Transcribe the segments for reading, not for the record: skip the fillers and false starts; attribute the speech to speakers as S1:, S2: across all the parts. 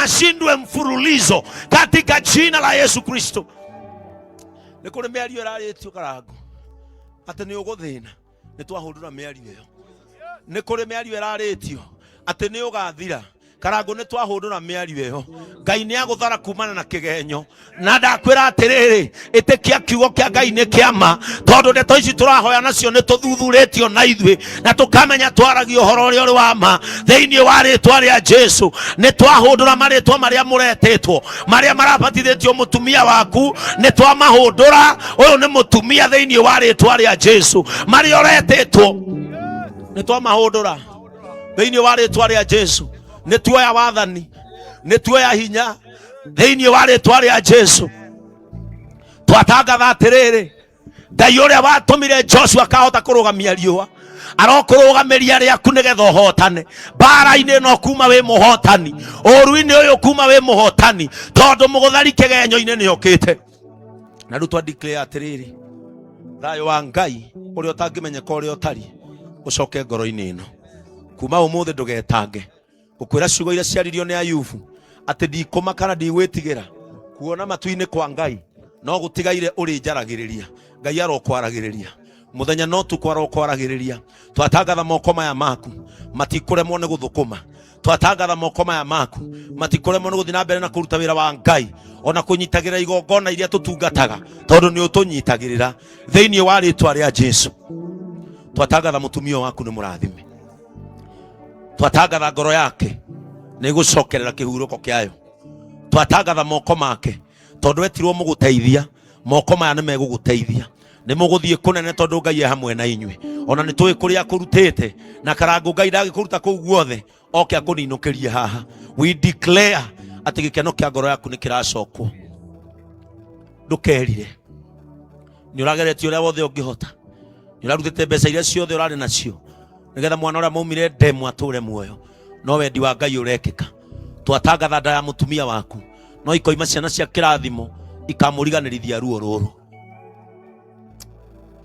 S1: ashindwe mfululizo katika jina la Yesu Kristo. Nĩ kũrĩ mĩario ĩrarĩtio karango atĩ nĩ ũgũthĩna, nĩ twahũndũra mĩario ĩyo. Nĩ kũrĩ mĩario ĩrarĩtio atĩ nĩ ũgathira karango, nĩ twahũndũra mĩario ĩyo. Ngai nĩ agũthara kumana na kĩgenyo, na ndakwĩra atĩrĩrĩ, ĩtĩkia kiugo kĩa Ngai nĩ kĩama, tondũ ndeto ici tũrahoya nacio nĩ tũthuthurĩtio na ithuĩ na tũkamenya twaragia ũhoro ũrĩa ũrĩ wa ma thĩinĩ wa rĩtwa rĩa Jesu. Nĩ twahũndũra marĩtwa marĩa mũretĩtwo, marĩa marabatithĩtio mũtumia waku, nĩ twamahũndũra. Ũyũ nĩ mũtumia thĩinĩ wa rĩtwa rĩa Jesu. Marĩa ũretĩtwo nĩ twamahũndũra thĩinĩ wa rĩtwa rĩa Jesu. Nĩ tuoya wathani, nĩ tuoya hinya thĩinĩ wa rĩtwa rĩa Jesu. Twatangatha atĩrĩrĩ, Ngai ũrĩa watũmire Joshua akahota kũrũgamia riũa arokũrũgamĩria rĩaku nĩgetha ũhotane mbara-inĩ ĩno kuma wĩ mũhotani, ũru-inĩ ũyũ kuma wĩ mũhotani, tondũ mũgũthari kĩgenyo-inĩ nĩ okĩte. Na rĩu twa declare atĩrĩrĩ, thayũ wa Ngai ũrĩa ũtangĩmenyeka ũrĩa ũtari ũcoke ngoro-inĩ ĩno kuma ũmũthĩ. Ndũgetange gũkwĩra ciugo iria ciaririo nĩ Ayubu atĩ ndikũma kana ndigwĩtigĩra kuona matu-inĩ kwa Ngai no gũtigaire ũrĩnjaragĩrĩria. Ngai arokwaragĩrĩria mũthenya no tukũ, arokwaragĩrĩria. Twatangatha moko maya maku matikũremwo nĩ gũthũkũma. Twatangatha moko maya maku matikũremwo nĩ gũthiĩ na mbere na kũruta wĩra wa Ngai, ona kũnyitagĩrĩra igongona iria tũtungataga, tondũ nĩ ũtũnyitagĩrĩra thĩinĩ wa rĩtwa rĩa Jesu. Twatangatha mũtumia waku nĩ mũrathime. Twatangatha ngoro yake nĩ gũcokerera kĩhurũko kĩayo. Twatangatha moko make, tondũ etirwo mũgũteithia, moko maya nĩ megũgũteithia, nĩ mũgũthiĩ kũnene, tondũ Ngai e hamwe na inyuĩ. Ona nĩ tũĩ kũrĩa akũrutĩte na karango, Ngai ndagĩkũruta kũu guothe oke akũninũkĩrie haha. We declare atĩ gĩkeno kĩa ngoro yaku nĩ kĩracokwo. Ndũkerire, nĩ ũrageretie ũrĩa wothe ũngĩhota, nĩ ũrarutĩte mbeca iria ciothe ũrarĩ nacio nĩgetha mwana ũrĩa maumire ndemu atũre muoyo, no wendi wa Ngai ũrekĩka. Twatangatha nda ya mũtumia waku no ikoima ciana cia kĩrathimo ikamũriganĩrithia ruo rũrũ.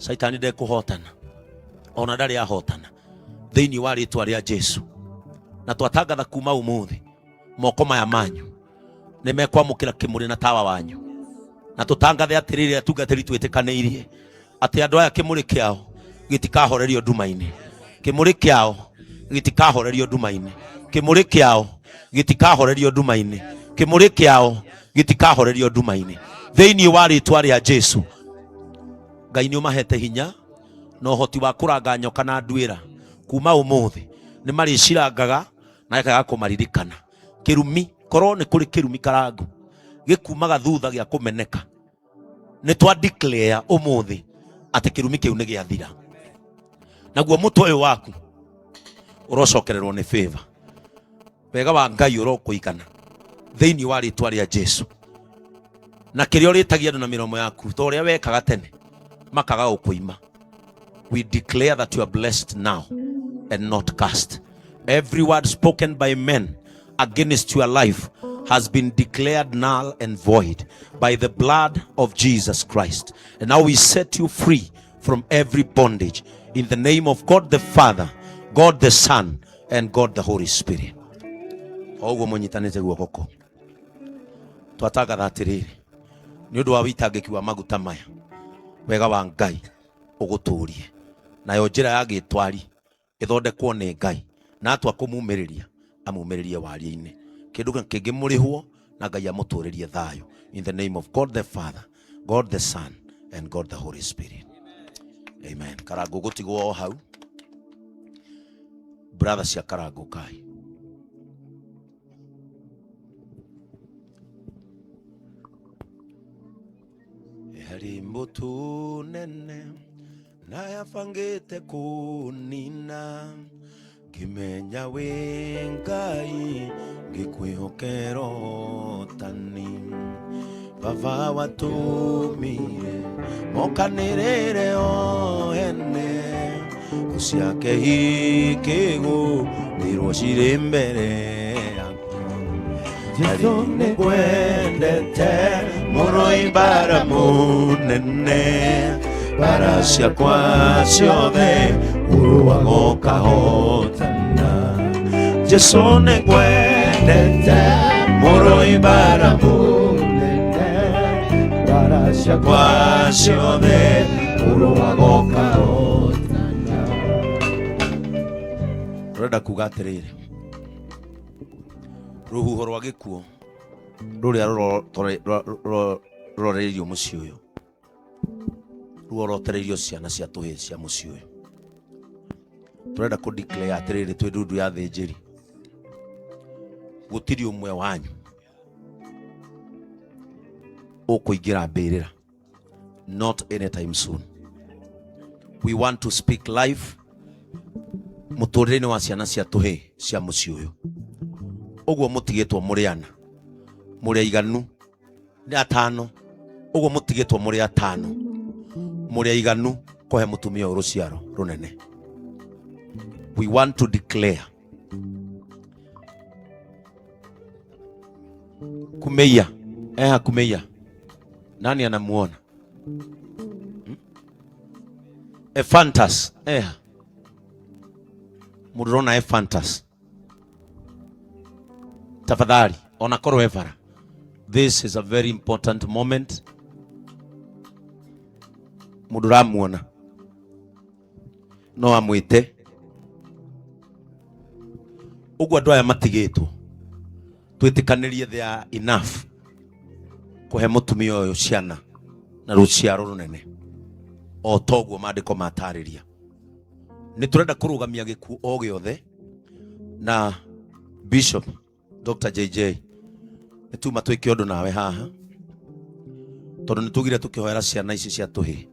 S1: Caitani ndekũhotana, ona ndarĩ ahotana thĩinĩ wa rĩtwa rĩa Jesu. Na twatangatha kuma ũmũthĩ moko maya manyu nĩ mekwamũkĩra kĩmũrĩ na tawa wanyu. Na tũtangathe atĩrĩrĩ, atungatĩri twĩtĩkanĩirie atĩ andũ aya kĩmũrĩ kĩao gĩtikahorerio nduma-inĩ, kĩmũrĩ kĩao gĩtikahorerio nduma-inĩ, kĩmũrĩ kĩao gĩtikahorerio nduma-inĩ, kĩmũrĩ kĩao gĩtikahorerio nduma-inĩ thĩinĩ wa rĩtwa rĩa Jesu. Ngai nĩ ũmahete hinya na ũhoti wa kũranga nyoka na nduĩra. Kuma ũmũthĩ nĩ marĩcirangaga na ĩkaga kũmaririkana. Kĩrumi, korwo nĩ kũrĩ kĩrumi karangu gĩkumaga thutha gĩa kũmeneka, nĩ twa declare ũmũthĩ atĩ kĩrumi kĩu nĩ gĩathira. Naguo mũtwe ũyũ waku ũrocokererwo nĩ favor, wega wa Ngai ũrokũigana thĩinĩ wa rĩtwa rĩa Jesu. Na kĩrĩa ũrĩtagia andũ na mĩromo yaku ta ũrĩa wekaga tene makaga gũkũima. We declare that you are blessed now and not cursed. Every word spoken by men against your life has been declared null and void by the blood of Jesus Christ. And now we set you free from every bondage in the name of God the Father, God the Son, and God the Holy Spirit. Oguo mũnyitanĩte guoko kũ twatangatha atĩrĩrĩ, nĩ ũndũ wa wĩitangĩki wa maguta maya, wega wa Ngai ũgũtũrie, nayo njĩra ya gĩtwari ĩthondekwo nĩ Ngai, na atua kũmumĩrĩria amumĩrĩrie waria-inĩ kĩndũ kĩngĩ mũrĩhwo, na Ngai amũtũrĩrie thayũ in the name of God the Father, God the Son, and God the Holy Spirit. Amen. Karango gũtigwo o hau, brother cia karango kai. Yarĩ mbũtũ nene na yabangĩte kũnina, ngĩmenya wĩ Ngai, ngĩkwĩhokera ũtani. Baba watũmire mokanĩrĩre o ene, thũ ciake ikĩgũthirwo cirĩ mbere yaku. Jesu nĩngwendete mũrũi mbara mũnene, mbara ciakwa ciothe ũrũaga ũkahotana. Jesu nĩngwendete mũrũi.
S2: Mũrũi mbara mũnene, mbara ciakwa ciothe ũrũaga ũkahotana.
S1: Rũrenda kuga atĩrĩrĩ, rũhuho rwa gĩkuũ rũrĩa rũroreirio mũciĩ ũyũ, ruorotereirio ciana cia tũhĩĩ cia mũciĩ ũyũ. Tũrenda kũ declare atĩrĩrĩ, twĩ ndundu ya thĩnjĩri, gũtirĩ ũmwe wanyu ũkũingĩra mbĩrĩra, not anytime soon. We want to speak life mũtũrĩre-inĩ wa ciana cia tũhĩĩ cia mũciĩ ũyũ. Ũguo mũtigĩtwo mũrĩ ana, mũrĩ aiganu, nĩ atano. Ũguo mũtigĩtwo mũrĩ atano, mũrĩ aiganu kũhe mũtumia ũyũ rũciaro rũnene. We want to declare Kumeia, eha Kumeia, nani anamuona? Ephantus, eha mũndũ ũrona Ephantus, tafadhali ona korwo ebara, this is a very important moment. Mũndũ ũramuona no amwĩte. Ũguo andũ aya matigĩtwo twĩtĩkanĩrie they are enough kũhe mũtumia ũyũ ciana na rũciaro rũnene o toguo maandĩko matarĩria. Nĩ tũrenda kũrũgamia gĩkuũ o gĩothe, na Bishop Dr. JJ, nĩ tuma twĩke ũndũ nawe haha, tondũ nĩ tugire tũkĩhoera ciana ici cia tũhĩ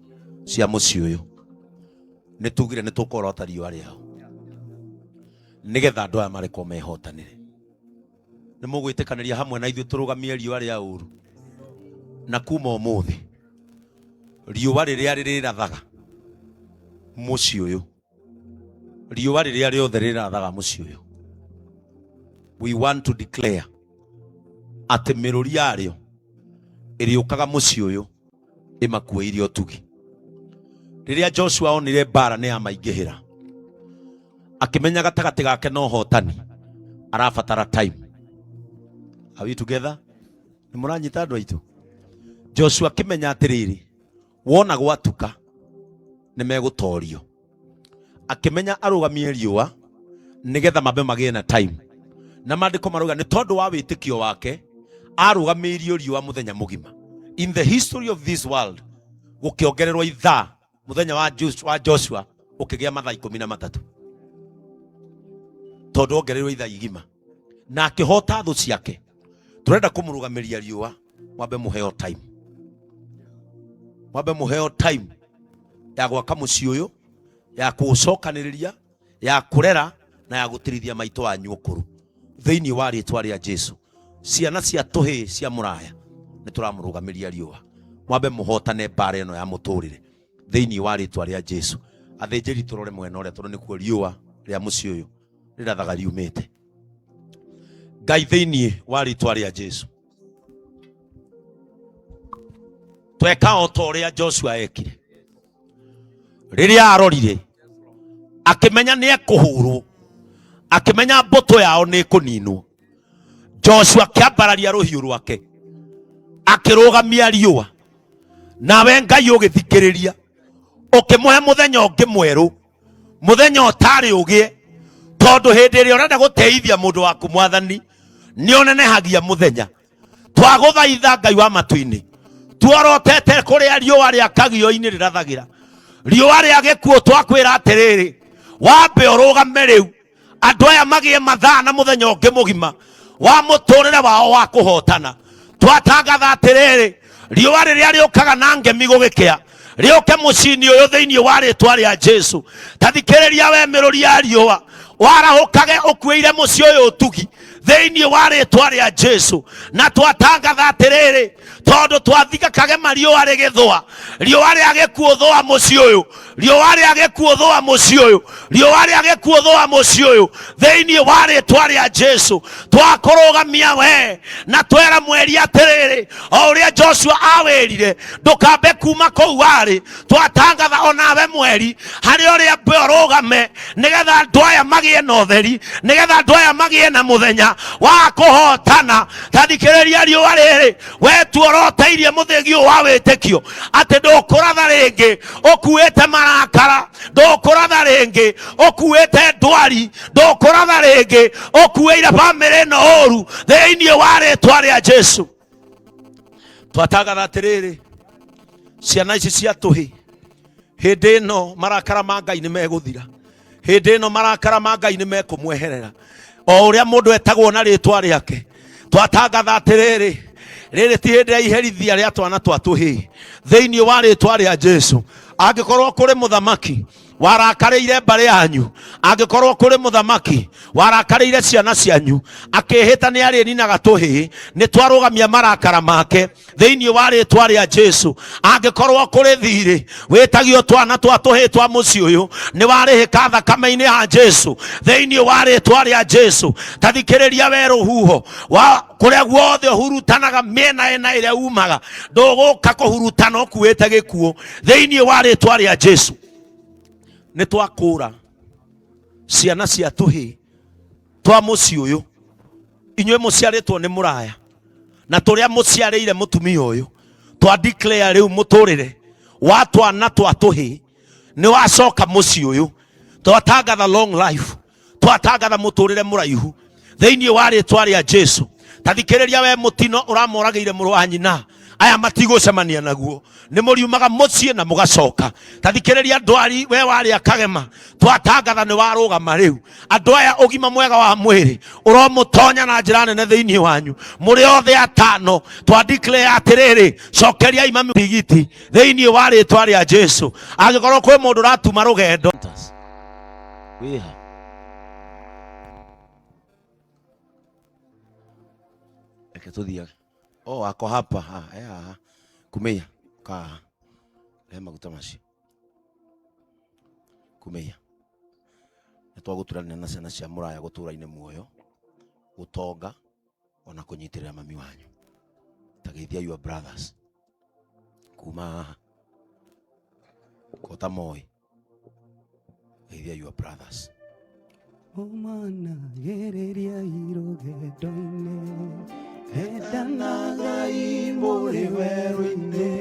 S1: cia mũciĩ ũyũ, nĩ tugire nĩ tũkorota riũa rĩao nĩgetha andũ aya marekwo mehotanĩre. Nĩ mũgwĩtĩkanĩria hamwe na ithuĩ tũrũgamie riũa rĩa ũru, na kuma ũmũthĩ riũa rĩrĩa rĩrĩrathaga mũciĩ ũyũ, riũa rĩrĩa rĩothe rĩrathaga mũciĩ ũyũ, we want to declare atĩ mĩrũri yarĩo ĩrĩũkaga mũciĩ ũyũ ĩmakuĩire ũtugi. Rĩrĩa Joshua onire mbara nĩ yamaingĩhĩra, akĩmenya gatagatĩ gake na ũhotani arabatara time. Are we together? Nĩ mũranyita andũ aitũ? Joshua akĩmenya atĩrĩrĩ, wona gwatuka nĩ megũtorio. Akĩmenya arũgamie riũa nĩgetha mambe magĩe na time. Na maandĩko marauga nĩ tondũ wa wĩtĩkio wake arũgamĩirio riũa mũthenya mũgima. In the history of this world, gũkĩongererwo ithaa mũthenya wa Joshua ũkĩgĩa mathaa 13, tondũ ongererwo ithaa igima na akĩhota thũ ciake. Tũrenda kũmũrũgamĩria riũa, mwambe mũheo time, mwambe mũheo time ya gwaka mũciĩ ũyũ, ya kũũcokanĩrĩria, ya kũrera na ya gũtirithia maitũ wanyu ũkũrũ thĩinĩ wa rĩtwa rĩa Jesu. Ciana cia tũhĩĩ cia mũraya, nĩ tũramũrũgamĩria riũa, mwambe mũhotane mbara ĩno ya mũtũrĩre thĩinĩ wa rĩtwa rĩa Jesu. Athĩnjĩri, tũrore mwena ũrĩa, tondũ nĩkuo riũa rĩa mũciĩ ũyũ rĩrathaga riumĩte. Ngai, thĩinĩ wa rĩtwa rĩa Jesu, tweka o ta ũrĩa Joshua ekire rĩrĩa arorire akĩmenya nĩ ekũhũrwo, akĩmenya mbũtũ yao nĩ ĩkũninwo. Joshua akĩambararia rũhiũ rwake akĩrũgamia riũa. Nawe Ngai ũgĩthikĩrĩria, ũkĩmũhe mũthenya ũngĩ mwerũ, mũthenya ũtarĩ ũgĩe, tondũ hĩndĩ ĩrĩa ũrenda gũteithia mũndũ waku, Mwathani, nĩ ũnenehagia mũthenya. Twagũthaitha Ngai wa matu-inĩ, tuorotete kũrĩa riũa rĩa kagio-inĩ rĩrathagĩra, riũa rĩa gĩkuũ, twakwĩra atĩrĩrĩ, wambe ũrũgame rĩu, andũ aya magĩe mathaa na mũthenya ũngĩ mũgima wa mũtũrĩre wao wa kũhotana. Twatangatha atĩrĩrĩ, riũa rĩrĩa rĩũkaga na ngemi gũgĩkĩa rĩũke mũciĩ-inĩ ũyũ thĩinĩ wa rĩtwa rĩa Jesu. Ta thikĩrĩria we mĩrũri ya riũa, warahũkage ũkuĩire mũciĩ ũyũ ũtugi thĩinĩ wa rĩtwa rĩa Jesu. Na twatangatha atĩrĩrĩ, tondũ twathikakage ma riũa rĩgĩthũa, riũa rĩa gĩkuũ thũa mũciĩ ũyũ, riũa rĩa gĩkuũ thũa mũciĩ ũyũ, riũa rĩa gĩkuũ thũa mũciĩ ũyũ thĩinĩ wa rĩtwa rĩa Jesu. Twakũrũgamia we na twera mweri atĩrĩrĩ, o ũrĩa Joshua awĩrire, ndũkambe kuma kũu warĩ. Twatangatha onawe mweri harĩ ũrĩa mbe ũrũgame, nĩgetha andũ aya magĩe na ũtheri, nĩgetha andũ aya magĩe na mũthenya. Wa kũhotana. Tathikĩrĩria riũa rĩrĩ, we tuoroteirie mũthĩgi ũyũ wa wĩtĩkio atĩ ndũkũratha rĩngĩ ũkuĩte marakara, ndũkũratha rĩngĩ ũkuĩte ndwari, ndũkũratha rĩngĩ ũkuĩire bamĩrĩ ĩno ũru thĩinĩ wa rĩtwa rĩa Jesu. Twatangatha atĩrĩrĩ, ciana ici cia tũhĩ, hĩndĩ ĩno marakara ma Ngai nĩ megũthira, hĩndĩ ĩno marakara ma Ngai nĩ mekũmweherera, o ũrĩa mũndũ etagwo na rĩtwa rĩake. Twatangatha atĩrĩrĩ, rĩrĩ ti hĩndĩ ya iherithia rĩa twana twa tũhĩĩ thĩinĩ wa rĩtwa rĩa Jesu. Angĩkorwo kũrĩ mũthamaki warakarĩire mbarĩ yanyu, angĩkorwo kũrĩ mũthamaki warakarĩire ciana cianyu akĩhĩta nĩ arĩninaga tũhĩĩ, nĩ twarũgamia marakara make thĩinĩ wa rĩtwa rĩa Jesu. Angĩkorwo kũrĩ thirĩ wĩtagio twana twa tũhĩĩ twa mũciĩ ũyũ, nĩ warĩhĩka thakame-inĩ ya Jesu thĩinĩ wa rĩtwa rĩa Jesu. Tathikĩrĩria we rũhuho wa kũrĩa guothe ũhurutanaga mĩena ĩna ĩrĩa umaga, ndũgũka kũhurutana ũkuĩte gĩkuũ thĩinĩ wa rĩtwa rĩa Jesu. Nĩ twakũra ciana cia tũhĩĩ twa mũciĩ ũyũ, inyuĩ mũciarĩtwo nĩ mũraya na tũrĩa mũciarĩire mũtumia ũyũ, twa declare rĩu mũtũrĩre wa twana twa tũhĩĩ nĩ wacoka mũciĩ ũyũ. Twatangatha long life, twatangatha mũtũrĩre mũraihu thĩinĩ wa rĩtwa rĩa Jesu. Tathikĩrĩria we mũtino ũramoragĩire mũrũ wa nyina, aya matigũcemania naguo, nĩ mũriumaga mũciĩ na mũgacoka. Tathikĩrĩria ndwari we warĩa kagema, twatangatha nĩ warũgama rĩu. Andũ aya ũgima mwega wa mwĩrĩ ũromũtonya na njĩra nene thĩinĩ wanyu mũrĩ othe atano. Twa declare atĩrĩrĩ, cokeriai mami tigiti thĩinĩ wa rĩtwa rĩa Jesu. Angĩkorwo kwĩ mũndũ ũratuma rũgendo wĩha reke tũthiage. Oh, ako hapa ha, eh, haha kumĩia kaha rehe maguta macio kumĩia. Nĩ twagũturanĩra na ciana cia mũraya gũtũra-inĩ muoyo gũtonga ona kũnyitĩrĩra mami wanyu. Tageithia your brothers kuma haha kota moĩ, geithia your brothers.
S2: Umana gereria rũgendo-inĩ, endanagai mũrĩ werũ-inĩ,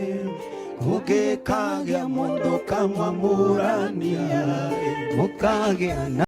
S2: kũngĩkagĩa mũndũ kamwamũrania, mũkagĩa na